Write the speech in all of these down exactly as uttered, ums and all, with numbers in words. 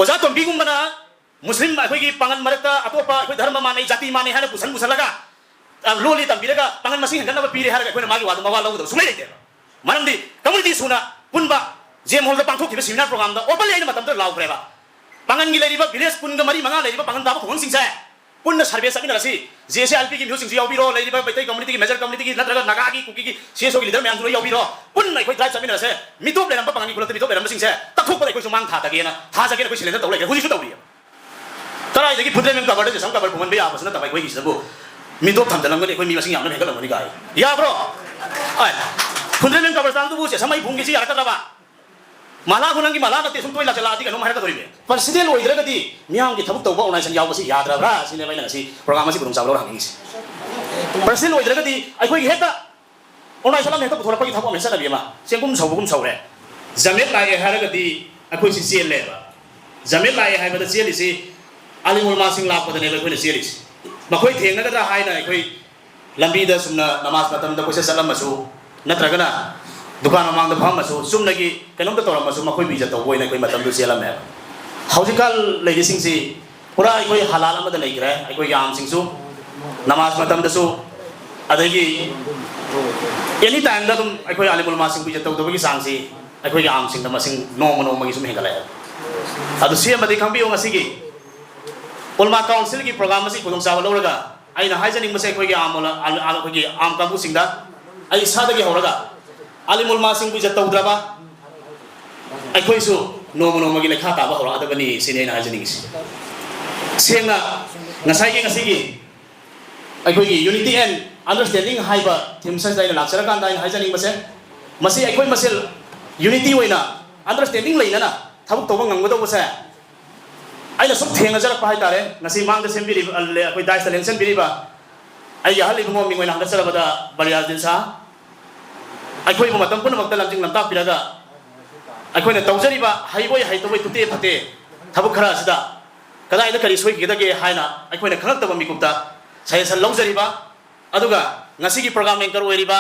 ꯑꯣꯖꯥ ꯇꯣꯝꯕꯤꯒꯨꯝꯕꯅ ꯃꯨꯁꯂꯤꯝ ꯑꯩꯈꯣꯏꯒꯤ ꯄꯥꯉꯜ ꯃꯔꯛꯇ ꯑꯇꯣꯞꯄ ꯑꯩꯈꯣꯏ ꯙꯔꯃ ꯃꯥꯟꯅꯩ, ꯖꯥꯇꯤ ꯃꯥꯟꯅꯩ ꯍꯥꯏꯅ ꯄꯨꯁꯟ ꯄꯨꯁꯜꯂꯒ, ꯑ, ꯂꯣꯜꯂꯤ ꯇꯝꯕꯤꯔꯒ ꯄꯥꯉꯜ ꯃꯁꯤꯡ ꯍꯦꯟꯒꯠꯅꯕ ꯄꯤꯔꯦ ꯍꯥꯏꯔꯒ ꯑꯩꯈꯣꯏꯅ ꯃꯥꯒꯤ ꯋꯥꯗꯨ ꯃꯋꯥ ꯂꯧꯒꯗꯕ ꯁꯨꯡꯂꯩ ꯂꯩꯇꯦꯕ꯫ ꯃꯔꯝꯗꯤ ꯀꯝꯃꯨꯅꯤꯇꯤ ꯁꯨꯅ ꯄꯨꯟꯕ ꯖꯦꯝ ꯍꯣꯜꯗ ꯄꯥꯡꯊꯣꯛꯈꯤꯕ ꯁꯦꯃꯤꯅꯥꯔ ꯄ꯭ꯔꯣꯒ꯭ꯔꯥꯝꯗ ꯑꯣꯄꯟꯂꯤ ꯑꯩꯅ ꯃꯇꯝꯗꯨꯗ ꯂꯥꯎꯈ꯭ꯔꯦꯕ꯫ ꯄꯥꯉꯜꯒꯤ ꯂꯩꯔꯤꯕ ꯚꯤꯂꯦꯖ ꯀꯨꯟꯒ ꯃꯔꯤ ꯃꯉꯥ ꯂꯩꯔꯤꯕ ꯄꯥꯉꯜ ꯇꯥꯕ ꯈꯨꯡꯒꯪꯁꯤꯡꯁꯦ ꯄꯨꯟꯅ ꯁꯔꯚꯦ ꯆꯠꯃꯤꯟꯅꯔꯁꯤ, J S A I L ꯄꯤꯒꯤ ꯃꯤꯍꯨꯠꯁꯤꯡꯁꯨ ꯌꯥꯎꯕꯤꯔꯣ, ꯂꯩꯔꯤꯕ ꯃꯩꯇꯩ ꯀꯝꯃꯨꯅꯤꯇꯤꯒꯤ, ꯃꯦꯖꯔ ꯀꯝꯃꯨꯅꯤꯇꯤꯒꯤ ꯅꯠꯇ꯭ꯔꯒ ꯅꯥꯒꯥꯒꯤ, ꯀꯨꯀꯤꯒꯤ ꯁꯤ ꯑꯦꯁ ꯑꯣꯒꯤ ꯂꯤꯗꯔ ꯃꯌꯥꯝꯁꯨ ꯂꯣꯏ ꯌꯥꯎꯕꯤꯔꯣ, ꯄꯨꯟꯅ ꯑꯩꯈꯣꯏ ꯗ꯭ꯔꯥꯏꯕ ꯆꯠꯃꯤꯟꯅꯔꯁꯦ꯫ ꯃꯤꯇꯣꯞ ꯂꯩꯔꯝꯕ ꯄꯥꯉꯜꯒꯤ ꯈꯨꯜꯂꯛꯇ ꯃꯤꯇꯣꯞ ꯂꯩꯔꯝꯕꯁꯤꯡꯁꯦ ꯇꯛꯊꯣꯛꯄꯗ ꯑꯩꯈꯣꯏꯁꯨ ꯃꯥꯡ ꯊꯥꯗꯒꯦꯅ, ꯊꯥꯖꯒꯦꯅ ꯑꯩꯈꯣꯏ ꯁꯤꯂꯦꯟꯗꯔ ꯇꯧ ꯂꯩꯈ꯭ꯔꯦ, ꯍꯧꯖꯤꯛꯁꯨ ꯇꯧꯔꯤꯌꯦ꯫ ꯀꯗꯥꯏꯗꯒꯤ ꯐꯨꯟꯗ꯭ꯔꯦꯃꯦꯝ ꯀꯕꯔꯗ ꯖꯦꯁꯝ ꯀꯕꯔ ꯐꯨꯝꯍꯟꯕ ꯌꯥꯕꯁꯨ ꯅꯠꯇꯕ ꯑꯩꯈꯣꯏꯒꯤꯁꯤꯗꯕꯨ ꯃꯤꯇꯣꯞ ꯊꯝꯖꯤꯜꯂꯝꯒꯅꯤ, ꯑꯩꯈꯣꯏ ꯃꯤ ꯃꯁꯤꯡ ꯌꯥꯝꯅ ꯍꯦꯟꯒꯠꯂꯝꯒꯅꯤ ꯀꯥꯏ꯫ ꯌꯥꯕ꯭ꯔꯣ? ꯑꯥꯏ, ꯐꯨꯟꯗ꯭ꯔꯦꯃꯦꯝ ꯀꯕꯔ ꯆꯥꯡꯗꯨꯕꯨ ꯖꯦꯁꯝ ꯑꯩ ꯐꯨꯝꯒꯦꯁꯤ ꯌꯥꯔꯛꯀꯗ꯭ꯔꯕ? ꯃꯥꯂꯥꯕꯨ ꯅꯪꯒꯤ ꯃꯥꯂꯥ ꯅꯠꯇꯦ, ꯁꯨꯝ ꯇꯣꯏ ꯂꯥꯛꯁꯤꯜꯂꯛꯑꯗꯤ ꯀꯩꯅꯣꯝ ꯍꯥꯏꯔꯛꯀꯗꯧꯔꯤꯅꯦ꯫ ꯄꯔꯁꯤꯗꯦꯟ ꯑꯣꯏꯗ꯭ꯔꯒꯗꯤ ꯃꯤꯌꯥꯝꯒꯤ ꯊꯕꯛ ꯇꯧꯕ ꯑꯣꯔꯒꯅꯥꯏꯖꯦꯁꯟ ꯌꯥꯎꯕꯁꯤ ꯌꯥꯗ꯭ꯔꯕ꯭ꯔꯥ ꯁꯤꯅꯦꯕ ꯑꯩꯅ ꯉꯁꯤ ꯄ꯭ꯔꯣꯒ꯭ꯔꯥꯝ ꯑꯁꯤ ꯈꯨꯗꯣꯡꯆꯥꯕ ꯂꯧꯔ ꯍꯪꯅꯤꯡꯉꯤꯁꯦ꯫ ꯄꯔꯁꯤꯗꯦꯟ ꯑꯣꯏꯗ꯭ꯔꯒꯗꯤ ꯑꯩꯈꯣꯏꯒꯤ ꯍꯦꯛꯇ ꯑꯣꯔꯒꯅꯥꯏꯖꯦꯁꯟ ꯑꯃ ꯍꯦꯛꯇ ꯄꯨꯊꯣꯔꯛꯄꯒꯤ ꯊꯕꯛ ꯑꯃ ꯆꯠꯅꯕꯤ ꯑꯃ ꯆꯦꯡꯒꯨꯝ ꯁꯧꯕꯒꯨꯝ ꯁꯧꯔꯦ꯫ ꯖꯃꯦꯠ ꯂꯥꯛꯑꯦ ꯍꯥꯏꯔꯒꯗꯤ ꯑꯩꯈꯣꯏꯁꯤ ꯆꯦꯜꯂꯦꯕ꯫ ꯖꯃꯦꯠ ꯂꯥꯛꯑꯦ ꯍꯥꯏꯕꯗ ꯆꯦꯜꯂꯤꯁꯤ ꯑꯥꯂꯤꯝ ꯎꯂꯃꯥꯁꯤꯡ ꯂꯥꯛꯄꯗꯅꯦꯕ ꯑꯩꯈꯣꯏꯅ ꯆꯦꯜꯂꯤꯁꯤ꯫ ꯃꯈꯣꯏ ꯊꯦꯡꯅꯒꯗ꯭ꯔꯥ ꯍꯥꯏꯅ ꯑꯩꯈꯣꯏ ꯂꯝꯕꯤꯗ ꯆꯨꯝꯅ ꯅꯃꯥꯖ ꯃꯇꯝꯗ ꯀꯣꯏꯆꯠ ꯆꯠꯂꯝꯃꯁꯨ, ꯅꯠꯇ꯭ꯔꯒꯅ ꯗꯨꯀꯥꯟ ꯃꯃꯥꯡꯗ ꯐꯝꯃꯁꯨ, ꯆꯨꯝꯅꯒꯤ ꯀꯩꯅꯣꯝꯇ ꯇꯧꯔꯝꯃꯁꯨ, ꯃꯈꯣꯏꯕꯨ ꯏꯖꯠ ꯇꯧꯕ ꯑꯣꯏꯅ ꯑꯩꯈꯣꯏ ꯃꯇꯝꯗꯨ ꯆꯦꯜꯂꯝꯃꯦꯕ꯫ ꯍꯧꯖꯤꯛꯀꯥꯟ ꯂꯩꯔꯤꯁꯤꯡꯁꯤ ꯄꯨꯔꯥ ꯑꯩꯈꯣꯏ ꯍꯂꯥꯜ ꯑꯃꯗ ꯂꯩꯈ꯭ꯔꯦ꯫ ꯑꯩꯈꯣꯏꯒꯤ ꯑꯥꯝꯁꯤꯡꯁꯨ ꯅꯃꯥꯖ ꯃꯇꯝꯗꯁꯨ, ꯑꯗꯒꯤ ꯑꯦꯅꯤ ꯇꯥꯏꯝꯗ ꯑꯗꯨꯝ ꯑꯩꯈꯣꯏ ꯑꯥꯂꯤꯝ ꯎꯂꯃꯥꯁꯤꯡꯕꯨ ꯏꯖꯠ ꯇꯧꯗꯕꯒꯤ ꯆꯥꯡꯁꯤ ꯑꯩꯈꯣꯏꯒꯤ ꯑꯥꯝꯁꯤꯡꯗ ꯃꯁꯤꯡ ꯅꯣꯡꯃ ꯅꯣꯡꯃꯒꯤ ꯁꯨꯝ ꯍꯦꯟꯒꯠꯂꯛꯑꯦ꯫ ꯑꯗꯨ ꯁꯤ ꯑꯃꯗꯤ ꯈꯪꯕꯤꯌꯨ, ꯉꯁꯤꯒꯤ ꯎꯂꯃꯥ ꯀꯥꯎꯟꯁꯤꯜꯒꯤ ꯄ꯭ꯔꯣꯒ꯭ꯔꯥꯝ ꯑꯁꯤ ꯈꯨꯗꯣꯡꯆꯥꯕ ꯂꯧꯔꯒ ꯑꯩꯅ ꯍꯥꯏꯖꯅꯤꯡꯕꯁꯦ ꯑꯩꯈꯣꯏꯒꯤ ꯑꯥꯝ ꯑꯣꯂ-, ꯑꯥ, ꯑꯩꯈꯣꯏꯒꯤ ꯑꯥꯝ ꯀꯥꯡꯕꯨꯁꯤꯡꯗ, ꯑꯩ ꯏꯁꯥꯗꯒꯤ ꯍꯧꯔꯒ ꯑꯥꯂꯤꯝ ꯎꯂꯃꯥꯁꯤꯡꯕꯨ ꯏꯖꯠ ꯇꯧꯗ꯭ꯔꯕ ꯑꯩꯈꯣꯏꯁꯨ ꯅꯣꯡꯃ ꯅꯣꯡꯃꯒꯤ ꯂꯩꯈꯥ ꯇꯥꯕ ꯍꯧꯔꯛꯑꯗꯕꯅꯤ ꯁꯤꯅꯤ ꯑꯩꯅ ꯍꯥꯏꯖꯅꯤꯡꯉꯤꯁꯤ꯫ ꯁꯦꯡꯅ ꯉꯁꯥꯏꯒꯤ, ꯉꯁꯤꯒꯤ ꯑꯩꯈꯣꯏꯒꯤ Unity and Understanding ꯍꯥꯏꯕ ꯊꯤꯝꯁ ꯑꯁꯤꯗ ꯑꯩꯅ ꯂꯥꯛꯆꯔꯀꯥꯟꯗ ꯑꯩꯅ ꯍꯥꯏꯖꯅꯤꯡꯕꯁꯦ, ꯃꯁꯤ ꯑꯩꯈꯣꯏ ꯃꯁꯦꯜ ꯌꯨꯅꯤꯇꯤ ꯑꯣꯏꯅ, ꯑꯟꯗꯔꯁꯇꯦꯟꯗꯤꯡ ꯂꯩꯅꯅ ꯊꯕꯛ ꯇꯧꯕ ꯉꯝꯒꯗꯧꯕꯁꯦ ꯑꯩꯅ ꯁꯨꯝ ꯊꯦꯡꯅꯖꯔꯛꯄ ꯍꯥꯏꯇꯥꯔꯦ꯫ ꯉꯁꯤ ꯃꯥꯡꯗ ꯁꯦꯝꯕꯤꯔꯤꯕ, ꯑꯩꯈꯣꯏ ꯗꯥꯏꯁꯇ ꯂꯦꯡꯁꯤꯟꯕꯤꯔꯤꯕ ꯑꯩꯒꯤ ꯑꯍꯜ ꯏꯕꯨꯡꯉꯣ ꯃꯤꯡ ꯑꯣꯏꯅ ꯍꯪꯒꯠꯆꯔꯕꯗ ꯕꯔꯤꯌꯥꯖꯗꯤꯟ ꯁꯥꯍ, ꯑꯩꯈꯣꯏꯕꯨ ꯃꯇꯝ ꯄꯨꯝꯅꯃꯛꯇ ꯂꯝꯖꯤꯡ ꯂꯝꯇꯥꯛꯄꯤꯔꯒ ꯑꯩꯈꯣꯏꯅ ꯇꯧꯖꯔꯤꯕ ꯍꯩꯕꯣꯏ ꯍꯩꯇꯕꯣꯏ, ꯇꯨꯠꯇꯦ ꯐꯠꯇꯦ ꯊꯕꯛ ꯈꯔ ꯑꯁꯤꯗ ꯀꯗꯥꯏꯗ ꯀꯔꯤ ꯁꯣꯏꯈꯤꯒꯗꯒꯦ ꯍꯥꯏꯅ ꯑꯩꯈꯣꯏꯅ ꯈꯪꯂꯛꯇꯕ ꯃꯤꯀꯨꯞꯇ ꯁꯖꯦꯁꯟ ꯂꯧꯖꯔꯤꯕ, ꯑꯗꯨꯒ ꯉꯁꯤꯒꯤ ꯄ꯭ꯔꯣꯒ꯭ꯔꯥꯝ ꯑꯦꯡꯀꯔ ꯑꯣꯏꯔꯤꯕ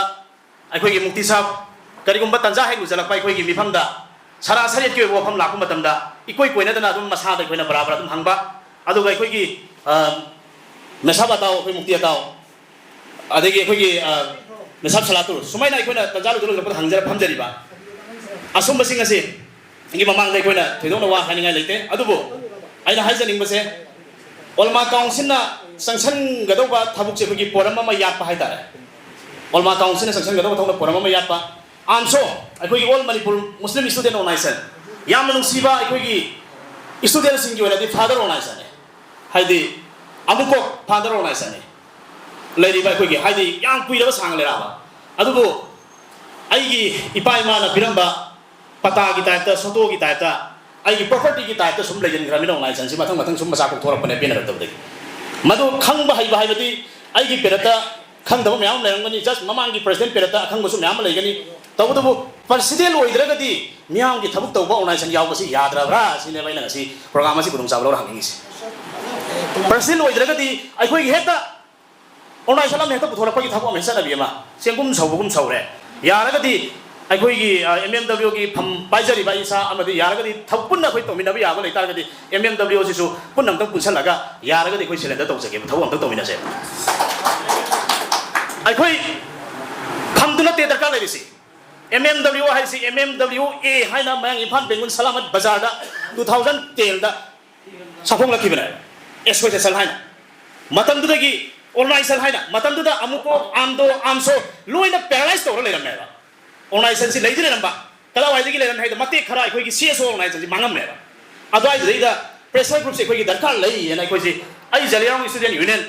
ꯑꯩꯈꯣꯏꯒꯤ ꯃꯨꯐꯇꯤ ꯁꯥꯍꯕ, ꯀꯔꯤꯒꯨꯝꯕ ꯇꯟꯖꯥ ꯍꯦꯛ ꯂꯨꯖꯜꯂꯛꯄ ꯑꯩꯈꯣꯏꯒꯤ ꯃꯤꯐꯝꯗ ꯁꯔꯥ ꯁꯔꯤꯌꯠꯀꯤ ꯑꯣꯏꯕ ꯋꯥꯐꯝ ꯂꯥꯛꯄ ꯃꯇꯝꯗ ꯏꯀꯣꯏ ꯀꯣꯏꯅꯗꯅ ꯑꯗꯨꯝ ꯃꯁꯥꯗ ꯑꯩꯈꯣꯏꯅ ꯕꯔꯥꯕꯔ ꯑꯗꯨꯝ ꯍꯪꯕ꯫ ꯑꯗꯨꯒ ꯑꯩꯈꯣꯏꯒꯤ, ꯑ, ꯃꯦꯁꯥꯕ ꯑꯇꯥꯎ, ꯑꯩꯈꯣꯏ ꯃꯨꯛꯇꯤ ꯑꯇꯥꯎ, ꯑꯗꯒꯤ ꯑꯩꯈꯣꯏꯒꯤ, ꯑ, ꯃꯦꯁꯥꯕ ꯁꯂꯥꯇꯨꯔ, ꯁꯨꯃꯥꯏꯅ ꯑꯩꯈꯣꯏꯅ ꯇꯟꯖꯥ ꯂꯧꯖ ꯂꯧꯖꯔꯛꯄꯗ ꯍꯪꯖꯔ ꯐꯝꯖꯔꯤꯕ ꯑꯁꯨꯝꯕꯁꯤꯡ ꯑꯁꯤ ꯒꯤ ꯃꯃꯥꯡꯗ ꯑꯩꯈꯣꯏꯅ ꯊꯣꯏꯗꯣꯛꯅ ꯋꯥ ꯍꯥꯏꯅꯤꯡꯉꯥꯏ ꯂꯩꯇꯦ꯫ ꯑꯗꯨꯕꯨ ꯑꯩꯅ ꯍꯥꯏꯖꯅꯤꯡꯕꯁꯦ, ꯑꯣꯜꯃꯥ ꯀꯥꯎꯟꯁꯤꯜꯅ ꯆꯪꯁꯟꯒꯗꯧꯕ ꯊꯕꯛꯁꯦ ꯑꯩꯈꯣꯏꯒꯤ ꯄꯣꯔꯝ ꯑꯃ ꯌꯥꯠꯄ ꯍꯥꯏꯇꯥꯔꯦ꯫ ꯑꯣꯜꯃꯥ ꯀꯥꯎꯟꯁꯤꯜꯅ ꯆꯪꯁꯟꯒꯗꯧꯕ ꯊꯕꯛꯅ ꯄꯣꯔꯝ ꯑꯃ ꯌꯥꯠꯄ꯫ ꯑꯥꯝꯁꯣ, ꯑꯩꯈꯣꯏꯒꯤ ꯑꯣꯜ ꯃꯅꯤꯄꯨꯔ ꯃꯨꯁꯂꯤꯝ ꯏꯁꯇꯨꯗꯦꯟ ꯑꯣꯔꯒꯅꯥꯏꯖꯦꯁꯟ, ꯌꯥꯝꯅ ꯅꯨꯡꯁꯤꯕ ꯑꯩꯈꯣꯏꯒꯤ ꯏꯁꯇꯨꯗꯦꯟꯁꯤꯡꯒꯤ ꯑꯣꯏꯅꯗꯤ ꯐꯥꯗꯔ ꯑꯣꯔꯒꯅꯥꯏꯖꯦꯁꯟꯅꯤ, ꯍꯥꯏꯗꯤ ꯑꯃꯨꯛꯀꯣꯛ ꯐꯥꯗꯔ ꯑꯣꯔꯒꯅꯥꯏꯖꯦꯁꯟꯅꯤ꯫ ꯂꯩꯔꯤꯕ ꯑꯩꯈꯣꯏꯒꯤ, ꯍꯥꯏꯗꯤ ꯌꯥꯝ ꯀꯨꯏꯔꯕ ꯁꯥꯡꯅ ꯂꯩꯔꯛꯑꯕ, ꯑꯗꯨꯕꯨ ꯑꯩꯒꯤ ꯏꯄꯥ ꯏꯃꯥꯅ ꯄꯤꯔꯝꯕ ꯄꯇꯥꯒꯤ ꯇꯥꯏꯞꯇ, ꯁꯣꯇꯣꯒꯤ ꯇꯥꯏꯞꯇ, ꯑꯩꯒꯤ ꯄ꯭ꯔꯣꯄꯔꯇꯤꯒꯤ ꯇꯥꯏꯞꯇ ꯁꯨꯝ ꯂꯩꯖꯟꯈ꯭ꯔꯕꯅꯤꯅ ꯑꯣꯔꯒꯅꯥꯏꯖꯦꯁꯟꯁꯤ ꯃꯊꯪ ꯃꯊꯪ ꯁꯨꯝ ꯃꯆꯥ ꯀꯣꯛꯊꯣꯔꯛꯄꯅꯦ ꯄꯦꯟꯅꯔꯛꯇꯕꯗꯒꯤ꯫ ꯃꯗꯨ ꯈꯪꯕ ꯍꯩꯕ ꯍꯥꯏꯕꯗꯤ ꯑꯩꯒꯤ ꯄꯦꯔꯠꯇ ꯈꯪꯗꯕ ꯃꯌꯥꯝ ꯑꯃ ꯂꯩꯔꯝꯒꯅꯤ, ꯖꯁ ꯃꯃꯥꯡꯒꯤ ꯄ꯭ꯔꯁꯤꯗꯦꯟ ꯄꯦꯔꯠꯇ ꯑꯈꯪꯕꯁꯨ ꯃꯌꯥꯝ ꯑꯃ ꯂꯩꯒꯅꯤ꯫ ꯇꯧꯕꯇꯕꯨ ꯄ꯭ꯔꯁꯤꯗꯦꯟ ꯑꯣꯏꯗ꯭ꯔꯒꯗꯤ ꯃꯤꯌꯥꯝꯒꯤ ꯊꯕꯛ ꯇꯧꯕ ꯑꯣꯔꯒꯅꯥꯏꯖꯦꯁꯟ ꯌꯥꯎꯕꯁꯤ ꯌꯥꯗ꯭ꯔꯕ꯭ꯔꯥ ꯁꯤꯅꯦꯕ ꯑꯩꯅ ꯉꯁꯤ ꯄ꯭ꯔꯣꯒ꯭ꯔꯥꯝ ꯑꯁꯤ ꯈꯨꯗꯣꯡꯆꯥꯕ ꯂꯧꯔ ꯍꯪꯅꯤꯡꯉꯤꯁꯤ꯫ ꯄ꯭ꯔꯁꯤꯗꯦꯟ ꯑꯣꯏꯗ꯭ꯔꯒꯗꯤ ꯑꯩꯈꯣꯏꯒꯤ ꯍꯦꯛꯇ ꯑꯣꯔꯒꯅꯥꯏꯖꯦꯁꯟ ꯑꯃ ꯍꯦꯛꯇ ꯄꯨꯊꯣꯔꯛꯄꯒꯤ ꯊꯕꯛ ꯑꯃ ꯆꯠꯅꯕꯤ ꯑꯃ ꯆꯦꯡꯒꯨꯝ ꯁꯧꯕꯒꯨꯝ ꯁꯧꯔꯦ꯫ ꯌꯥꯔꯒꯗꯤ ꯑꯩꯈꯣꯏꯒꯤ, ꯑ, ꯑꯦꯝ ꯑꯦꯝ ꯗꯕ꯭ꯂꯤꯎꯒꯤ ꯐꯝ ꯄꯥꯏꯖꯔꯤꯕ ꯑꯩ ꯏꯁꯥ ꯑꯃꯗꯤ ꯌꯥꯔꯒꯗꯤ ꯊꯕꯛ ꯄꯨꯟꯅ ꯑꯩꯈꯣꯏ ꯇꯧꯃꯤꯟꯅꯕ ꯌꯥꯕ ꯂꯩꯇꯥꯔꯒꯗꯤ ꯑꯦꯝ ꯑꯦꯝ ꯗꯕ꯭ꯂꯤꯎ ꯑꯁꯤꯁꯨ ꯄꯨꯟꯅ ꯑꯝꯇꯪ ꯄꯨꯟꯁꯜꯂꯒ ꯌꯥꯔꯒꯗꯤ ꯑꯩꯈꯣꯏ ꯁꯦꯂꯦꯟꯗꯔ ꯇꯧꯖꯒꯦꯕ, ꯊꯕꯛ ꯑꯝꯇꯪ ꯇꯧꯃꯤꯟꯅꯁꯦꯕ꯫ ꯑꯩꯈꯣꯏ ꯐꯝꯗꯨ ꯅꯠꯇꯦ ꯗꯔꯀꯥꯔ ꯂꯩꯔꯤꯁꯤ꯫ ꯑꯦꯝ ꯑꯦꯝ ꯗꯕ꯭ꯂꯤꯎ ꯍꯥꯏꯁꯤ ꯑꯦꯝ ꯑꯦꯝ ꯗꯕ꯭ꯂꯤꯎ ꯑꯦ ꯍꯥꯏꯅ ꯃꯌꯥꯡ ꯏꯝꯐꯥꯜ ꯕꯦꯡꯒꯨꯜ ꯁꯂꯥꯃꯠ ꯕꯖꯥꯔꯗ ꯇꯨ ꯊꯥꯎꯖꯟ ꯇꯦꯟꯗ ꯁꯥꯐꯣꯡꯂꯛꯈꯤꯕꯅꯦꯕ, ꯑꯦꯁꯣꯁꯤꯌꯦꯁꯟ ꯍꯥꯏꯅ꯫ ꯃꯇꯝꯗꯨꯗꯒꯤ ꯑꯣꯔꯒꯅꯥꯏꯖꯦꯁꯟ ꯍꯥꯏꯅ, ꯃꯇꯝꯗꯨꯗ ꯑꯃꯨꯛꯀꯣ, ꯑꯥꯝꯗꯣ, ꯑꯥꯝꯁꯣ ꯂꯣꯏꯅ ꯄꯦꯔꯥꯂꯥꯏꯁ ꯇꯧꯔ ꯂꯩꯔꯝꯃꯦꯕ꯫ ꯑꯣꯔꯒꯅꯥꯏꯖꯦꯁꯟꯁꯤ ꯂꯩꯗꯤ ꯂꯩꯔꯝꯕ, ꯀꯗꯥꯏꯋꯥꯏꯗꯒꯤ ꯂꯩꯔꯝꯃꯦ ꯍꯥꯏꯗ ꯃꯇꯦꯛ ꯈꯔ ꯑꯩꯈꯣꯏꯒꯤ ꯁꯤ ꯑꯦꯁ ꯑꯣ ꯑꯣꯔꯒꯅꯥꯏꯖꯦꯁꯟꯁꯤ ꯃꯥꯡꯉꯝꯃꯦꯕ꯫ ꯑꯗꯨꯋꯥꯏꯗꯨꯗꯩꯗ ꯄ꯭ꯔꯦꯁꯔ ꯒ꯭ꯔꯨꯞꯁꯦ ꯑꯩꯈꯣꯏꯒꯤ ꯗꯔꯀꯥꯔ ꯂꯩꯌꯦꯅ ꯑꯩꯈꯣꯏꯁꯤ, ꯑꯩ ꯖꯂꯤꯌꯥꯡꯔꯣꯡ ꯏꯁꯇꯨꯗꯦꯟ ꯌꯨꯅꯤꯌꯟ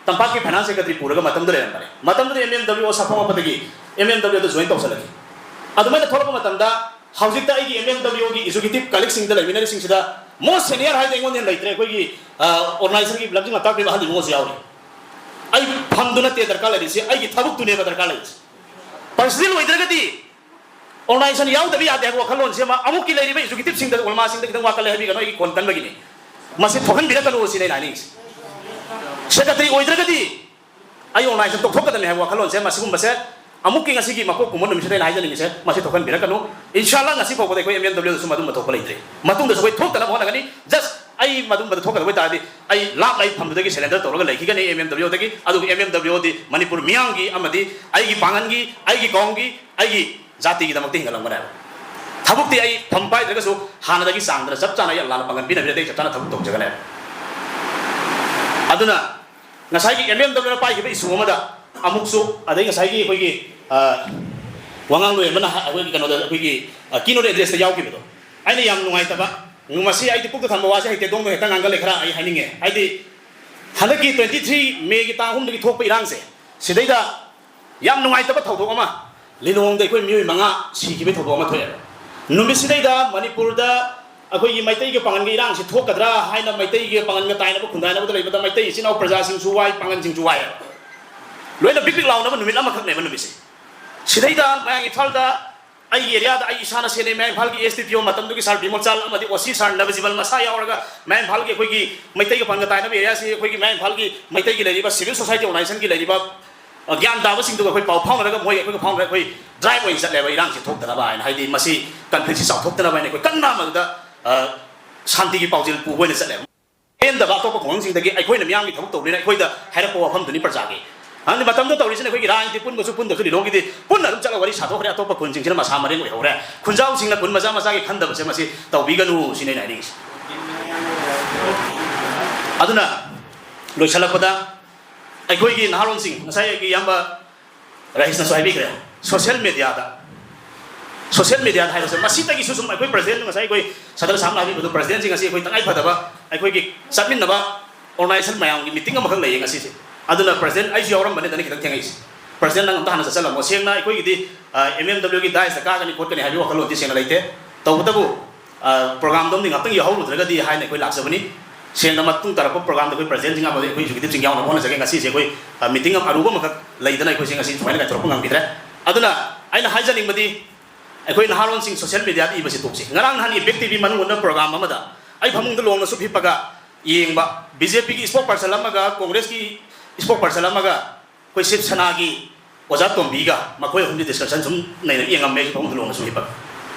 ꯇꯝꯄꯥꯛꯀꯤ ꯐꯥꯏꯅꯥꯟꯁ ꯁꯦꯀ꯭ꯔꯦꯇꯔꯤ ꯄꯨꯔꯒ ꯃꯇꯝꯗꯨꯗ ꯂꯩꯔꯝꯕꯅꯦ꯫ ꯃꯇꯝꯗꯨꯗ ꯑꯦꯝ ꯑꯦꯝ ꯗꯕ꯭ꯂꯤꯎ ꯑꯣ ꯁꯥꯐꯣꯡꯂꯛꯄꯗꯒꯤ ꯑꯦꯝ ꯑꯦꯝ ꯗꯕ꯭ꯂꯤꯎ ꯑꯗ ꯖꯣꯏꯟ ꯇꯧꯁꯜꯂꯛꯈꯤ꯫ ꯑꯗꯨꯃꯥꯏꯅ ꯊꯣꯛꯂꯛꯄ ꯃꯇꯝꯗ ꯍꯧꯖꯤꯛꯇ ꯑꯩꯒꯤ ꯑꯦꯝ ꯑꯦꯝ ꯗꯕ꯭ꯂꯤꯎ ꯑꯣꯒꯤ ꯑꯦꯛꯖꯤꯀ꯭ꯌꯨꯇꯤꯚ ꯀꯂꯤꯛꯁꯤꯡꯗ ꯂꯩꯃꯤꯟꯅꯔꯤꯁꯤꯡꯁꯤꯗ ꯃꯣꯁ ꯁꯦꯅꯤꯌꯔ ꯍꯥꯏꯗꯤ ꯑꯩꯉꯣꯟꯗ ꯍꯦꯟꯅ ꯂꯩꯇ꯭ꯔꯦ꯫ ꯑꯩꯈꯣꯏꯒꯤ, ꯑ, ꯑꯣꯔꯒꯅꯥꯏꯖꯔꯒꯤ ꯂꯝꯖꯤꯡ ꯂꯝꯇꯥꯛꯄꯤꯕ ꯑꯍꯜ ꯏꯕꯨꯡꯉꯣꯁꯨ ꯌꯥꯎꯔꯤ꯫ ꯑꯩ ꯐꯝꯗꯨ ꯅꯠꯇꯦ ꯗꯔꯀꯥꯔ ꯂꯩꯔꯤꯁꯤ, ꯑꯩꯒꯤ ꯊꯕꯛꯇꯨꯅꯦꯕ ꯗꯔꯀꯥꯔ ꯂꯩꯔꯤꯁꯤ꯫ ꯄꯔꯁꯅꯦꯜ ꯑꯣꯏꯗ꯭ꯔꯒꯗꯤ ꯑꯣꯔꯒꯅꯥꯏꯖꯦꯁꯟ ꯌꯥꯎꯗꯕ ꯌꯥꯗꯦ ꯍꯥꯏꯕ ꯋꯥꯈꯜꯂꯣꯟꯁꯤ ꯑꯃ ꯑꯃꯨꯛꯀꯤ ꯂꯩꯔꯤꯕ ꯑꯦꯛꯖꯤꯀ꯭ꯌꯨꯇꯤꯚꯁꯤꯡꯗ, ꯎꯂꯃꯥꯁꯤꯡꯗ ꯈꯤꯇꯪ ꯋꯥꯈꯜ ꯍꯥꯏꯕꯤꯒꯅꯨ, ꯑꯩꯒꯤ ꯈꯣꯟ ꯀꯟꯕꯒꯤꯅꯤ꯫ ꯃꯁꯤ ꯊꯣꯛꯍꯟꯕꯤꯔꯛꯀꯅꯨ ꯁꯤꯅꯤ ꯑꯩꯅ ꯍꯥꯏꯅꯤꯡꯉꯤꯁꯤ꯫ ꯁꯦꯀ꯭ꯔꯦꯇꯔꯤ ꯑꯣꯏꯗ꯭ꯔꯒꯗꯤ ꯑꯩ ꯑꯣꯔꯒꯅꯥꯏꯖꯦꯁꯟ ꯇꯣꯛꯊꯣꯛꯀꯗꯕꯅꯤ ꯍꯥꯏꯕ ꯋꯥꯈꯜꯂꯣꯟꯁꯦ, ꯃꯁꯤꯒꯨꯝꯕꯁꯦ ꯑꯃꯨꯛꯀꯤ ꯉꯁꯤꯒꯤ ꯃꯄꯣꯛ ꯀꯨꯝꯕ ꯅꯨꯃꯤꯠꯁꯤꯗ ꯑꯩꯅ ꯍꯥꯏꯖꯅꯤꯡꯉꯤꯁꯦ, ꯃꯁꯤ ꯊꯣꯛꯍꯟꯕꯤꯔꯛꯀꯅꯨ꯫ ꯏꯟꯁꯥꯜꯂꯥ ꯉꯁꯤ ꯐꯥꯎꯕꯗ ꯑꯩꯈꯣꯏ ꯑꯦꯝ ꯑꯦꯝ ꯗꯕ꯭ꯂꯤꯎꯗꯁꯨ ꯃꯗꯨꯝꯕ ꯊꯣꯛꯄ ꯂꯩꯇ꯭ꯔꯤ꯫ ꯃꯇꯨꯡꯗꯁꯨ ꯑꯩꯈꯣꯏ ꯊꯣꯛꯇꯅꯕ ꯍꯣꯠꯅꯒꯅꯤ꯫ Just ꯑꯩ ꯃꯗꯨꯝꯕꯗ ꯊꯣꯛꯀꯗꯕ ꯑꯣꯏꯇꯥꯔꯗꯤ ꯑꯩ ꯂꯥꯞꯅ ꯑꯩ ꯐꯝꯗꯨꯗꯒꯤ surrender ꯇꯧꯔꯒ ꯂꯩꯈꯤꯒꯅꯤ ꯑꯦꯝ ꯑꯦꯝ ꯗꯕ꯭ꯂꯤꯎꯗꯒꯤ꯫ ꯑꯗꯨꯒ ꯑꯦꯝ ꯑꯦꯝ ꯗꯕ꯭ꯂꯤꯎꯗꯤ ꯃꯅꯤꯄꯨꯔ ꯃꯤꯌꯥꯝꯒꯤ ꯑꯃꯗꯤ ꯑꯩꯒꯤ ꯄꯥꯡꯒꯜꯒꯤ, ꯑꯩꯒꯤ ꯀꯥꯎꯝꯒꯤ, ꯑꯩꯒꯤ ꯖꯥꯇꯤꯒꯤꯗꯃꯛꯇ ꯍꯤꯡꯒꯠꯂꯝꯒꯅꯦꯕ꯫ ꯊꯕꯛꯇꯤ ꯑꯩ ꯐꯝ ꯄꯥꯏꯗ꯭ꯔꯒꯁꯨ ꯍꯥꯟꯅꯗꯒꯤ ꯆꯥꯡꯗꯅ ꯆꯞ ꯆꯥꯅ ꯑꯩ ꯑꯜꯂꯥꯅ ꯄꯥꯡꯒꯜ ꯄꯤꯅꯕꯤꯔꯗꯤ ꯑꯩ ꯆꯞ ꯆꯥꯅ ꯊꯕꯛ ꯇꯧꯖꯒꯅꯦꯕ꯫ ꯑꯗꯨꯅ ꯉꯁꯥꯏꯒꯤ ꯑꯦꯝ ꯑꯦꯝ ꯗꯕ꯭ꯂꯤꯎꯅ ꯄꯥꯏꯈꯤꯕ issue ꯑꯃꯗ ꯑꯃꯨꯛꯁꯨ, ꯑꯗꯩ ꯉꯁꯥꯏꯒꯤ ꯑꯩꯈꯣꯏꯒꯤ, ꯑ, ꯋꯥꯉꯥꯡꯂꯣꯏ ꯑꯃꯅ ꯍꯥ-, ꯑꯩꯈꯣꯏꯒꯤ ꯀꯩꯅꯣꯗ, ꯑꯩꯈꯣꯏꯒꯤ, ꯑ, keynote addressꯇ ꯌꯥꯎꯈꯤꯕꯗꯣ, ꯑꯩꯅ ꯌꯥꯝ ꯅꯨꯡꯉꯥꯏꯇꯕ, ꯃꯁꯤ ꯑꯩꯗꯤ ꯄꯨꯛꯇ ꯊꯝꯕ ꯋꯥꯁꯦ ꯍꯩꯇꯦ, ꯗꯣꯡꯗꯣ ꯍꯦꯛꯇ ꯉꯥꯡꯒꯜꯂꯦ, ꯈꯔ ꯑꯩ ꯍꯥꯏꯅꯤꯡꯉꯦ꯫ ꯍꯥꯏꯗꯤ ꯍꯟꯗꯛꯀꯤ twenty three Mayꯒꯤ ꯇꯥꯡ ꯑꯍꯨꯝꯗꯒꯤ ꯊꯣꯛꯄ ꯏꯔꯥꯡꯁꯦ, ꯁꯤꯗꯩꯗ ꯌꯥꯝ ꯅꯨꯡꯉꯥꯏꯇꯕ ꯊꯧꯗꯣꯛ ꯑꯃ, ꯂꯤꯂꯣꯡꯗ ꯑꯩꯈꯣꯏ ꯃꯤꯑꯣꯏ ꯃꯉꯥ ꯁꯤꯈꯤꯕꯒꯤ ꯊꯧꯗꯣꯛ ꯑꯃ ꯊꯣꯛꯑꯦ꯫ ꯅꯨꯃꯤꯠꯁꯤꯗꯩꯗ ꯃꯅꯤꯄꯨꯔꯗ ꯑꯩꯈꯣꯏꯒꯤ ꯃꯩꯇꯩꯒ ꯄꯥꯉꯟꯒ ꯏꯔꯥꯡꯁꯤ ꯊꯣꯛꯀꯗ꯭ꯔꯥ ꯍꯥꯏꯅ ꯃꯩꯇꯩꯒ ꯄꯥꯉꯟꯒ ꯇꯥꯏꯅꯕ ꯈꯨꯟꯗꯥꯏꯅꯕꯗ ꯂꯩꯕꯗ ꯃꯩꯇꯩ ꯏꯆꯤꯟ ꯏꯅꯥꯎ ꯄ꯭ꯔꯖꯥꯁꯤꯡꯁꯨ ꯋꯥꯏ, ꯄꯥꯉꯟꯁꯤꯡꯁꯨ ꯋꯥꯏ꯫ ꯂꯣꯏꯅ ꯕꯤꯛ ꯕꯤꯛ ꯂꯥꯎꯅꯕ ꯅꯨꯃꯤꯠ ꯑꯃꯈꯛꯅꯦꯕ ꯅꯨꯃꯤꯠꯁꯦ꯫ ꯁꯤꯗꯩꯗ ꯃꯌꯥꯡ ꯏꯝꯐꯥꯜꯗ ꯑꯩꯒꯤ areaꯗ ꯑꯩ ꯏꯁꯥꯅ ꯁꯦꯟꯅꯩ, ꯃꯌꯥꯡ ꯏꯝꯐꯥꯜꯒꯤ S D P O ꯃꯇꯝꯗꯨꯒꯤ sir ꯕꯤꯃꯣꯜ ꯆꯥꯜ ꯑꯃꯗꯤ O C sir ꯅꯕꯖꯤꯕꯟ ꯃꯁꯥ ꯌꯥꯎꯔꯒ ꯃꯌꯥꯡ ꯏꯝꯐꯥꯜꯒꯤ ꯑꯩꯈꯣꯏꯒꯤ ꯃꯩꯇꯩꯒ ꯄꯥꯉꯟꯒ ꯇꯥꯏꯅꯕ areaꯁꯤ ꯑꯩꯈꯣꯏꯒꯤ ꯃꯌꯥꯡ ꯏꯝꯐꯥꯜꯒꯤ ꯃꯩꯇꯩꯒꯤ ꯂꯩꯔꯤꯕ civil society organizationꯒꯤ ꯂꯩꯔꯤꯕ, ꯑ, ꯒ꯭ꯌꯥꯟ ꯇꯥꯕꯁꯤꯡꯗꯨꯒ ꯑꯩꯈꯣꯏ ꯄꯥꯎ ꯐꯥꯎꯅꯔꯒ ꯃꯣꯏ ꯑꯩꯈꯣꯏꯒ ꯐꯥꯎꯅꯔꯒ ꯑꯩꯈꯣꯏ drive ꯑꯣꯏꯅ ꯆꯠꯂꯦꯕ, ꯏꯔꯥꯡꯁꯤ ꯊꯣꯛꯇꯅꯕ ꯍꯥꯏꯅ, ꯍꯥꯏꯗꯤ ꯃꯁꯤ conflictꯁꯤ ꯆꯥꯎꯊꯣꯛꯇꯅꯕ ꯍꯥꯏꯅ ꯑꯩꯈꯣꯏ ꯀꯟꯅ ꯃꯗꯨꯗ, ꯑ, ꯁꯥꯟꯇꯤꯒꯤ ꯄꯥꯎꯖꯦꯜ ꯄꯨꯕ ꯑꯣꯏꯅ ꯆꯠꯂꯦꯕ꯫ ꯄꯦꯟꯗꯕ ꯑꯇꯣꯞꯄ ꯈꯨꯡꯒꯪꯁꯤꯡꯗꯒꯤ ꯑꯩꯈꯣꯏꯅ ꯃꯤꯌꯥꯝꯒꯤ ꯊꯕꯛ ꯇꯧꯕꯅꯤꯅ ꯑꯩꯈꯣꯏꯗ ꯍꯥꯏꯔꯛꯄ ꯋꯥꯐꯝꯗꯨꯅꯤ ꯄ꯭ꯔꯖꯥꯒꯤ꯫ ꯑꯗꯨꯅ ꯃꯇꯝꯗ ꯇꯧꯔꯤꯁꯤꯅ ꯑꯩꯈꯣꯏꯒꯤ ꯔꯥꯏꯗꯤ ꯄꯨꯟꯕꯁꯨ ꯄꯨꯟꯗꯕꯁꯨ ꯂꯤꯂꯣꯡꯒꯤꯗꯤ ꯄꯨꯟꯅ ꯑꯗꯨꯝ ꯆꯠꯂ ꯋꯥꯔꯤ ꯁꯥꯗꯣꯛꯈ꯭ꯔꯦ, ꯑꯇꯣꯞꯄ ꯈꯨꯟꯁꯤꯡꯁꯤꯅ ꯃꯁꯥ ꯃꯔꯦꯡ ꯑꯣꯏꯍꯧꯔꯦ꯫ ꯈꯨꯟꯖꯥꯎꯁꯤꯡꯅ ꯈꯨꯟ ꯃꯆꯥ ꯃꯆꯥꯒꯤ ꯈꯟꯗꯕꯁꯦ ꯃꯁꯤ ꯇꯧꯕꯤꯒꯅꯨ ꯁꯤꯅꯤ ꯑꯩꯅ ꯍꯥꯏꯅꯤꯡꯉꯤꯁꯦ꯫ ꯑꯗꯨꯅ ꯂꯣꯏꯁꯤꯜꯂꯛꯄꯗ ꯑꯩꯈꯣꯏꯒꯤ ꯅꯍꯥꯔꯣꯜꯁꯤꯡ, ꯉꯁꯥꯏ ꯑꯩꯒꯤ ꯏꯌꯥꯝꯕ ꯔꯥꯍꯤꯁꯅꯁꯨ ꯍꯥꯏꯕꯤꯈ꯭ꯔꯦ, social mediaꯗ, social mediaꯗ ꯍꯥꯏꯔꯁꯨ ꯃꯁꯤꯗꯒꯤꯁꯨ ꯁꯨꯝ ꯑꯩꯈꯣꯏ president ꯉꯁꯥꯏ ꯑꯩꯈꯣꯏ ꯁꯗꯔ ꯁꯥꯍꯕꯅ ꯍꯥꯏꯕꯤꯕꯗꯣ, presidentꯁꯤ ꯉꯁꯤ ꯑꯩꯈꯣꯏ ꯇꯉꯥꯏ ꯐꯗꯕ ꯑꯩꯈꯣꯏꯒꯤ ꯆꯠꯃꯤꯟꯅꯕ organization ꯃꯌꯥꯝꯒꯤ meeting ꯑꯃꯈꯛ ꯂꯩꯌꯦ ꯉꯁꯤꯁꯦ꯫ ꯑꯗꯨꯅ president ꯑꯩꯁꯨ ꯌꯥꯎꯔꯝꯕꯅꯤꯗꯅ ꯈꯤꯇꯪ ꯊꯦꯡꯉꯛꯏꯁꯦ꯫ President ꯅꯪ ꯑꯝꯇ ꯍꯥꯟꯅ ꯆꯠꯆꯜꯂꯝꯃꯣ꯫ ꯁꯦꯡꯅ ꯑꯩꯈꯣꯏꯒꯤꯗꯤ, ꯑ, M M W ꯒꯤ daisꯇ ꯀꯥꯒꯅꯤ ꯈꯣꯠꯀꯅꯤ ꯍꯥꯏꯕꯒꯤ ꯋꯥꯈꯜꯂꯣꯟꯗꯤ ꯁꯦꯡꯅ ꯂꯩꯇꯦ꯫ ꯇꯧꯕꯇꯕꯨ, ꯑ, programꯗꯣ ꯑꯝꯗꯤ ꯉꯥꯛꯇꯪ ꯌꯥꯎꯍꯧꯔꯨꯗ꯭ꯔꯒꯗꯤ ꯍꯥꯏꯅ ꯑꯩꯈꯣꯏ ꯂꯥꯛꯆꯕꯅꯤ꯫ ꯁꯦꯡꯅ ꯃꯇꯨꯡ ꯇꯥꯔꯛꯄ programꯗ ꯑꯩꯈꯣꯏ presidentꯁꯤꯡ ꯑꯃꯗꯤ ꯑꯩꯈꯣꯏ executiveꯁꯤꯡ ꯌꯥꯎꯅꯕ ꯍꯣꯠꯅꯖꯒꯦ꯫ ꯉꯁꯤꯁꯦ ꯑꯩꯈꯣꯏ, ꯑ, meeting ꯑꯃ ꯑꯔꯨꯕ ꯑꯃꯈꯛ ꯂꯩꯗꯅ ꯑꯩꯈꯣꯏꯁꯦ ꯉꯁꯤ ꯁꯨꯃꯥꯏꯅ ꯀꯥꯏꯊꯣꯔꯛꯄ ꯉꯝꯈꯤꯗ꯭ꯔꯦ꯫ ꯑꯗꯨꯅ ꯑꯩꯅ ꯍꯥꯏꯖꯅꯤꯡꯕꯗꯤ ꯑꯩꯈꯣꯏ ꯅꯍꯥꯔꯣꯜꯁꯤꯡ social mediaꯗ ꯏꯕꯁꯤ ꯇꯣꯛꯁꯤ꯫ ꯉꯔꯥꯡ ꯅꯍꯥꯟꯒꯤ Big TV ꯃꯅꯨꯡ ꯍꯨꯠꯅ program ꯑꯃꯗ ꯑꯩ ꯐꯃꯨꯡꯗ ꯂꯣꯡꯅ ꯁꯨꯝ ꯍꯤꯞꯄꯒ ꯌꯦꯡꯕ, BJPꯒꯤ spokesperson ꯑꯃꯒ Congressꯀꯤ spokesperson ꯑꯃꯒ ꯑꯩꯈꯣꯏ ꯁꯤꯕ ꯁꯦꯅꯥꯒꯤ ꯑꯣꯖꯥ ꯇꯣꯝꯕꯤꯒ ꯃꯈꯣꯏ ꯑꯍꯨꯝꯒꯤ discussion ꯁꯨꯝ ꯅꯩꯅ ꯌꯦꯡꯉꯝꯃꯦ ꯑꯩꯁꯨ ꯐꯃꯨꯡꯗ ꯂꯣꯡꯅ ꯁꯨꯝ ꯍꯤꯞꯄꯒ꯫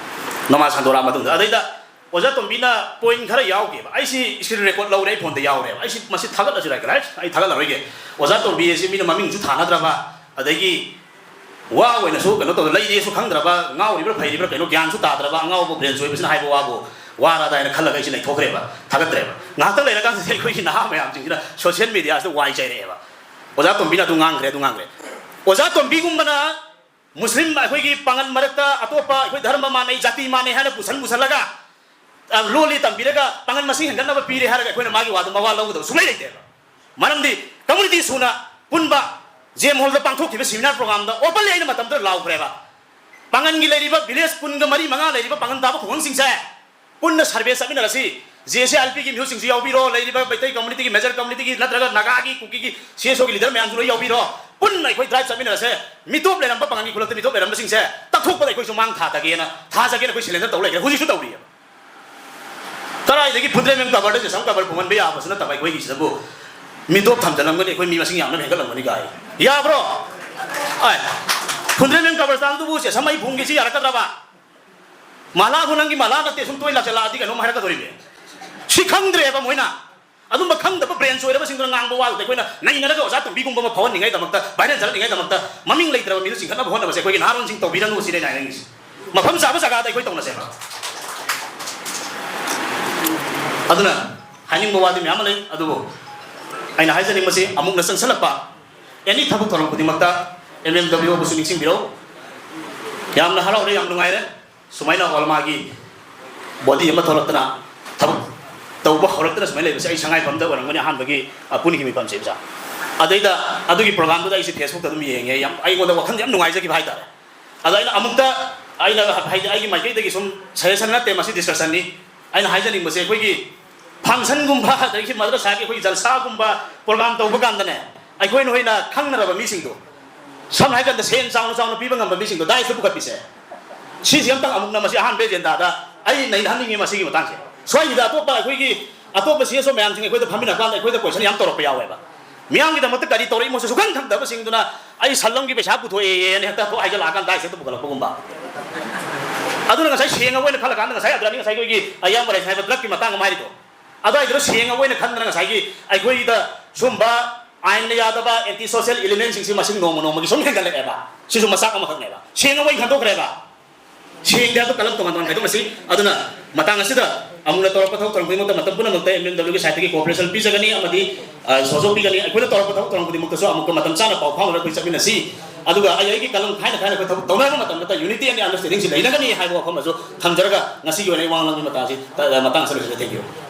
ꯅꯃꯥꯖ ꯁꯟꯗꯣꯔꯛꯑ ꯃꯇꯨꯡꯗ ꯑꯗꯩꯗ ꯑꯣꯖꯥ ꯇꯣꯝꯕꯤꯅ point ꯈꯔ ꯌꯥꯎꯈꯤꯕ, ꯑꯩꯁꯤ screen record ꯂꯧꯔꯦ, ꯑꯩ phoneꯗ ꯌꯥꯎꯔꯦꯕ꯫ ꯑꯩꯁꯤ ꯃꯁꯤ ꯊꯥꯒꯠꯂꯁꯤꯔ ꯍꯥꯏ, ꯑꯩ ꯊꯥꯒꯠꯂꯔꯣꯏꯒꯦ꯫ ꯑꯣꯖꯥ ꯇꯣꯝꯕꯤ ꯑꯁꯤ ꯃꯤꯅ ꯃꯃꯤꯡꯁꯨ ꯊꯥꯅꯗ꯭ꯔꯕ, ꯑꯗꯒꯤ ꯋꯥ ꯑꯣꯏꯅꯁꯨ ꯀꯩꯅꯣ ꯇꯧꯗ, ꯂꯩꯔꯤꯁꯨ ꯈꯪꯗ꯭ꯔꯕ, ꯉꯥꯎꯔꯤꯕ꯭ꯔꯥ ꯐꯩꯔꯤꯕ꯭ꯔꯥ ꯀꯩꯅꯣ ꯒ꯭ꯌꯥꯟꯁꯨ ꯇꯥꯗ꯭ꯔꯕ ꯑꯉꯥꯎꯕ brain ꯆꯣꯏꯕꯁꯤꯅ ꯍꯥꯏꯕ ꯋꯥꯕꯨ ꯋꯥꯔꯗꯥ ꯍꯥꯏꯅ ꯈꯜꯂꯒ ꯑꯩꯁꯤ ꯂꯩꯊꯣꯛꯈ꯭ꯔꯦꯕ, ꯊꯥꯒꯠꯇ꯭ꯔꯦꯕ꯫ ꯉꯥꯏꯍꯥꯛꯇꯪ ꯂꯩꯔꯀꯥꯟꯗꯗꯤ ꯑꯩꯈꯣꯏꯒꯤ ꯅꯍꯥ ꯃꯌꯥꯝꯁꯤꯡꯁꯤꯅ social mediaꯁꯤꯗ ꯋꯥꯏ ꯆꯥꯏꯔꯛꯑꯦꯕ꯫ ꯑꯣꯖꯥ ꯇꯣꯝꯕꯤꯅ ꯑꯗꯨ ꯉꯥꯡꯈ꯭ꯔꯦ, ꯑꯗꯨ ꯉꯥꯡꯈ꯭ꯔꯦ꯫ ꯑꯣꯖꯥ ꯇꯣꯝꯕꯤꯒꯨꯝꯕꯅ ꯃꯨꯁꯂꯤꯝ ꯑꯩꯈꯣꯏꯒꯤ ꯄꯥꯉꯜ ꯃꯔꯛꯇ ꯑꯇꯣꯞꯄ ꯑꯩꯈꯣꯏ ꯙꯔꯃ ꯃꯥꯟꯅꯩ, ꯖꯥꯇꯤ ꯃꯥꯟꯅꯩ ꯍꯥꯏꯅ ꯄꯨꯁꯟ ꯄꯨꯁꯜꯂꯒ, ꯑ, ꯂꯣꯜꯂꯤ ꯇꯝꯕꯤꯔꯒ ꯄꯥꯉꯜ ꯃꯁꯤꯡ ꯍꯦꯟꯒꯠꯅꯕ ꯄꯤꯔꯦ ꯍꯥꯏꯔꯒ ꯑꯩꯈꯣꯏꯅ ꯃꯥꯒꯤ ꯋꯥꯗꯨ ꯃꯋꯥ ꯂꯧꯒꯗꯕ ꯁꯨꯡꯂꯩ ꯂꯩꯇꯦꯕ꯫ ꯃꯔꯝꯗꯤ community ꯁꯨꯅ ꯄꯨꯟꯕ ꯖꯦꯝ ꯍꯣꯜꯗ ꯄꯥꯡꯊꯣꯛꯈꯤꯕ seminar programꯗ openly ꯑꯩꯅ ꯃꯇꯝꯗꯨꯗ ꯂꯥꯎꯈ꯭ꯔꯦꯕ꯫ ꯄꯥꯉꯜꯒꯤ ꯂꯩꯔꯤꯕ village ꯀꯨꯟꯒ ꯃꯔꯤ ꯃꯉꯥ ꯂꯩꯔꯤꯕ ꯄꯥꯉꯜ ꯇꯥꯕ ꯈꯨꯡꯒꯪꯁꯤꯡꯁꯦ ꯄꯨꯟꯅ survey ꯆꯠꯃꯤꯟꯅꯔꯁꯤ꯫ ꯖꯦ ꯑꯦꯁ ꯑꯦ ꯑꯥꯔ ꯄꯤꯒꯤ ꯃꯤꯍꯨꯠꯁꯤꯡꯁꯨ ꯌꯥꯎꯕꯤꯔꯣ, ꯂꯩꯔꯤꯕ ꯃꯩꯇꯩ communityꯒꯤ, major communityꯒꯤ ꯅꯠꯇ꯭ꯔꯒ ꯅꯥꯒꯥꯒꯤ, ꯀꯨꯀꯤꯒꯤ ꯁꯤ ꯑꯦꯁ ꯑꯣꯒꯤ leader ꯃꯌꯥꯝꯁꯨ ꯂꯣꯏ ꯌꯥꯎꯕꯤꯔꯣ꯫ ꯄꯨꯟꯅ ꯑꯩꯈꯣꯏ drive ꯆꯠꯃꯤꯟꯅꯔꯁꯦ꯫ ꯃꯤꯇꯣꯞ ꯂꯩꯔꯝꯕ, ꯄꯥꯉꯜꯒꯤ ꯈꯨꯜꯂꯛꯇ ꯃꯤꯇꯣꯞ ꯂꯩꯔꯝꯕꯁꯤꯡꯁꯦ ꯇꯛꯊꯣꯛꯄꯗ ꯑꯩꯈꯣꯏꯁꯨ ꯃꯥꯡ ꯊꯥꯗꯒꯦꯅ, ꯊꯥꯖꯒꯦꯅ ꯑꯩꯈꯣꯏ surrender ꯇꯧ ꯂꯩꯈ꯭ꯔꯦ꯫ ꯍꯧꯖꯤꯛꯁꯨ ꯇꯧꯔꯤꯑꯕ꯫ ꯀꯗꯥꯏꯗꯒꯤ ꯐꯨꯟꯗ꯭ꯔꯩꯃꯌꯨꯝ ꯀꯕꯔꯗ ꯆꯦꯁꯝ ꯀꯕꯔ ꯐꯨꯝꯍꯟꯕ ꯌꯥꯕꯁꯨ ꯅꯠꯇꯕ ꯑꯩꯈꯣꯏꯒꯤꯁꯤꯗꯕꯨ ꯃꯤꯇꯣꯞ ꯊꯝꯖꯤꯜꯂꯝꯒꯅꯤ, ꯑꯩꯈꯣꯏ ꯃꯤ ꯃꯁꯤꯡ ꯌꯥꯝꯅ ꯍꯦꯟꯒꯠꯂꯝꯒꯅꯤ ꯀꯥꯏ꯫ ꯌꯥꯕ꯭ꯔꯣ? ꯑꯦ, ꯐꯨꯟꯗ꯭ꯔꯩꯃꯌꯨꯝ ꯀꯕꯔꯁꯇꯥꯟꯗꯨꯕꯨ ꯆꯦꯁꯝ ꯑꯩ ꯐꯨꯝꯒꯦꯁꯤ ꯌꯥꯔꯛꯀꯗ꯭ꯔꯕ? ꯃꯥꯂꯥꯕꯨ ꯅꯪꯒꯤ ꯃꯥꯂꯥ ꯅꯠꯇꯦ, ꯁꯨꯝ ꯇꯣꯏ ꯂꯥꯛꯁꯜꯂꯛꯑꯗꯤ ꯀꯩꯅꯣꯝ ꯍꯥꯏꯔꯛꯀꯗꯧꯔꯤꯅꯦ꯫ ꯁꯤ ꯈꯪꯗ꯭ꯔꯦꯕ ꯃꯣꯏꯅ꯫ ꯑꯗꯨꯝꯕ ꯈꯪꯗꯕ brain ꯆꯣꯏꯔꯕꯁꯤꯡꯗꯨꯅ ꯉꯥꯡꯕ ꯋꯥꯗꯨꯗ ꯑꯩꯈꯣꯏꯅ ꯅꯩꯅꯔꯒ ꯑꯣꯖꯥ ꯇꯣꯝꯕꯤꯒꯨꯝꯕ ꯑꯃ ꯐꯥꯎꯍꯟꯅꯤꯡꯉꯥꯏꯗꯃꯛꯇ, viral ꯆꯠꯍꯟꯅꯤꯡꯉꯥꯏꯗꯃꯛꯇ ꯃꯃꯤꯡ ꯂꯩꯇ꯭ꯔꯕ ꯃꯤꯗꯨ ꯆꯤꯡꯈꯠꯅꯕ ꯍꯣꯠꯅꯕꯁꯦ ꯑꯩꯈꯣꯏꯒꯤ ꯅꯍꯥꯔꯣꯟꯁꯤꯡ ꯇꯧꯕꯤꯔꯅꯨ ꯁꯤꯅꯦ ꯑꯩꯅ ꯍꯥꯏꯅꯤꯡꯉꯤꯁꯦ꯫ ꯃꯐꯝ ꯆꯥꯕ ꯖꯒꯥꯗ ꯑꯩꯈꯣꯏ ꯇꯧꯅꯁꯦꯕ꯫ ꯑꯗꯨꯅ ꯍꯥꯏꯅꯤꯡꯕ ꯋꯥꯗꯤ ꯃꯌꯥꯝ ꯑꯃ ꯂꯩ, ꯑꯗꯨꯕꯨ ꯑꯩꯅ ꯍꯥꯏꯖꯅꯤꯡꯕꯁꯤ ꯑꯃꯨꯛꯅ ꯆꯪꯁꯜꯂꯛꯄ any ꯊꯕꯛ ꯊꯧꯔꯝ ꯈꯨꯗꯤꯡꯃꯛꯇ ꯑꯦꯝ ꯑꯦꯝ ꯗꯕ꯭ꯂꯤꯎ ꯕꯨꯁꯨ ꯅꯤꯡꯁꯤꯡꯕꯤꯔꯧ꯫ ꯌꯥꯝꯅ ꯍꯔꯥꯎꯔꯦ, ꯌꯥꯝ ꯅꯨꯡꯉꯥꯏꯔꯦ꯫ ꯁꯨꯃꯥꯏꯅ ꯍꯣꯜꯃꯥꯒꯤ body ꯑꯃ ꯊꯣꯛꯂꯛꯇꯅ ꯊꯕꯛ ꯇꯧꯕ ꯍꯧꯔꯛꯇꯅ ꯁꯨꯃꯥꯏꯅ ꯂꯩꯕꯁꯦ ꯑꯩ ꯁꯉꯥꯏꯐꯝꯗ ꯑꯣꯏꯔꯝꯒꯅꯤ ꯑꯍꯥꯟꯕꯒꯤ, ꯑ, ꯄꯨꯟꯈꯤꯕ ꯃꯤꯐꯝꯁꯦ, ꯑꯣꯖꯥ꯫ ꯑꯗꯩꯗ ꯑꯗꯨꯒꯤ programꯗꯨꯗ ꯑꯩꯁꯦ Facebookꯇ ꯑꯗꯨꯝ ꯌꯦꯡꯉꯦ, ꯌꯥꯝ ꯑꯩꯉꯣꯟꯗ ꯋꯥꯈꯜꯁꯦ ꯌꯥꯝ ꯅꯨꯡꯉꯥꯏꯖꯈꯤꯕ ꯍꯥꯏꯇꯥꯔꯦ꯫ ꯑꯗ ꯑꯩꯅ ꯑꯃꯨꯛꯇ, ꯑꯩꯅ ꯍꯥꯏꯗꯤ ꯑꯩꯒꯤ ꯃꯥꯏꯀꯩꯗꯒꯤ ꯁꯨꯝ suggestion ꯅꯠꯇꯦ, ꯃꯁꯤ discussionꯅꯤ꯫ ꯑꯩꯅ ꯍꯥꯏꯖꯅꯤꯡꯕꯁꯦ ꯑꯩꯈꯣꯏꯒꯤ functionꯒꯨꯝꯕ ꯑꯗꯒꯤ ꯃꯗ꯭ꯔꯁꯥꯒꯤ ꯑꯩꯈꯣꯏꯒꯤ ꯖꯜꯁꯥꯒꯨꯝꯕ program ꯇꯧꯕ ꯀꯥꯟꯗꯅꯦ, ꯑꯩꯈꯣꯏꯅ ꯑꯣꯏꯅ ꯈꯪꯅꯔꯕ ꯃꯤꯁꯤꯡꯗꯣ, ꯁꯝꯅ ꯍꯥꯏꯔꯀꯥꯟꯗ ꯁꯦꯟ ꯆꯥꯎꯅ ꯆꯥꯎꯅ ꯄꯤꯕ ꯉꯝꯕ ꯃꯤꯁꯤꯡꯗꯣ ꯗꯥꯏꯁꯇ ꯄꯨꯈꯠꯄꯤꯁꯦ꯫ ꯁꯤꯁꯦ ꯑꯝꯇꯪ ꯑꯃꯨꯛꯅ ꯃꯁꯤ ꯑꯍꯥꯟꯕ agenda ꯑꯩ ꯅꯩꯅꯍꯟꯅꯤꯡꯉꯤ ꯃꯁꯤꯒꯤ ꯃꯇꯥꯡꯁꯦ꯫ ꯁ꯭ꯋꯥꯏꯁꯤꯗ ꯑꯇꯣꯞꯄ ꯑꯩꯈꯣꯏꯒꯤ ꯑꯇꯣꯞꯄ ꯁꯤ ꯑꯦꯁ ꯑꯣ ꯃꯌꯥꯝꯁꯤꯡ ꯑꯩꯈꯣꯏꯗ ꯐꯝꯃꯤꯟꯅ ꯀꯥꯟꯗ ꯑꯩꯈꯣꯏꯗ question ꯌꯥꯝ ꯇꯧꯔꯛꯄ ꯌꯥꯎꯋꯦꯕ꯫ ꯃꯤꯌꯥꯝꯒꯤꯗꯃꯛꯇ ꯀꯔꯤ ꯇꯧꯔꯛꯏꯃꯣꯁꯨ ꯁꯨꯈꯪ ꯈꯪꯗꯕꯁꯤꯡꯗꯨꯅ ꯑꯩ ꯁꯟ ꯑꯃꯒꯤ ꯄꯩꯁꯥ ꯄꯨꯊꯣꯛꯑꯦꯅ ꯍꯦꯛꯇ ꯊꯣꯛ ꯍꯥꯏꯖꯜꯂꯛꯑꯀꯥꯟꯗ ꯍꯦꯛꯇ ꯄꯨꯈꯠꯂꯛꯄꯒꯨꯝꯕ꯫ ꯑꯗꯨꯅ ꯉꯁꯥꯏ ꯁꯦꯡꯉꯕ ꯑꯣꯏꯅ ꯈꯜꯂꯀꯥꯟꯗ, ꯉꯁꯥꯏ ꯑꯗꯨꯅꯤ ꯉꯁꯥꯏ ꯑꯩꯈꯣꯏꯒꯤ ꯑꯌꯥꯝꯕ ꯔꯥꯏꯁ ꯍꯥꯏꯕ ꯗ꯭ꯔꯒꯀꯤ ꯃꯇꯥꯡ ꯑꯃ ꯍꯥꯏꯔꯤꯗꯣ, ꯑꯗꯨꯋꯥꯏꯗꯨꯗ ꯁꯦꯡꯉꯕ ꯑꯣꯏꯅ ꯈꯟꯗꯅ ꯉꯁꯥꯏꯒꯤ ꯑꯩꯈꯣꯏꯗ ꯁꯨꯝꯕ ꯑꯥꯏꯟꯅ ꯌꯥꯗꯕ anti social elementꯁꯤꯡꯁꯤ ꯃꯁꯤꯡ ꯅꯣꯡꯃ ꯅꯣꯡꯃꯒꯤ ꯁꯨꯝ ꯍꯦꯟꯒꯠꯂꯛꯑꯦꯕ꯫ ꯁꯤꯁꯨ ꯃꯆꯥꯛ ꯑꯃꯈꯛꯅꯦꯕ꯫ ꯁꯦꯡꯉꯕ ꯑꯣꯏꯅ ꯈꯟꯗꯣꯛꯈ꯭ꯔꯦꯕ꯫ ꯁꯦꯡꯗꯦ ꯍꯥꯏꯕꯗꯣ ꯀꯂꯝ ꯇꯣꯉꯥꯟ ꯇꯣꯉꯥꯟ ꯈꯥꯏꯗꯣꯛꯅꯁꯤ꯫ ꯑꯗꯨꯅ ꯃꯇꯥꯡ ꯑꯁꯤꯗ ꯑꯃꯨꯛꯅ ꯇꯧꯔꯛꯄ ꯊꯕꯛ ꯊꯧꯔꯝ ꯈꯨꯗꯤꯡꯃꯛꯇ ꯃꯇꯝ ꯄꯨꯝꯅꯃꯛꯇ M M W ꯒꯤ side ꯇꯒꯤ cooperation ꯄꯤꯖꯒꯅꯤ ꯑꯃꯗꯤ, ꯑ, ꯁꯍꯖꯣꯒ ꯄꯤꯒꯅꯤ꯫ ꯑꯩꯈꯣꯏꯅ ꯇꯧꯔꯛꯄ ꯊꯕꯛ ꯊꯧꯔꯝ ꯈꯨꯗꯤꯡꯃꯛꯇꯁꯨ ꯑꯃꯨꯛꯀ ꯃꯇꯝ ꯆꯥꯅ ꯄꯥꯎ ꯐꯥꯎꯅꯔꯒ ꯑꯩꯈꯣꯏ ꯆꯠꯃꯤꯟꯅꯁꯤ꯫ ꯑꯗꯨꯒ ꯑꯩ ꯑꯩꯒꯤ ꯀꯂꯝ ꯈꯥꯏꯅ ꯈꯥꯏꯅ ꯑꯩꯈꯣꯏ ꯊꯕꯛ ꯇꯧꯅꯔꯛꯄ ꯃꯇꯝꯗꯇ unity and understanding ꯁꯤ ꯂꯩꯅꯒꯅꯤ ꯍꯥꯏꯕ ꯋꯥꯐꯝ ꯑꯃꯁꯨ ꯊꯝꯖꯔꯒ ꯉꯁꯤꯒꯤ ꯑꯣꯏꯅ ꯑꯩ ꯋꯥ ꯉꯥꯡꯕꯒꯤ ꯃꯇꯥꯡ ꯑꯁꯤ, ꯑ, ꯃꯇꯥꯡ ꯑꯁꯤꯗ ꯂꯣꯏꯁꯤꯟꯖꯔꯦ꯫ Thank you꯫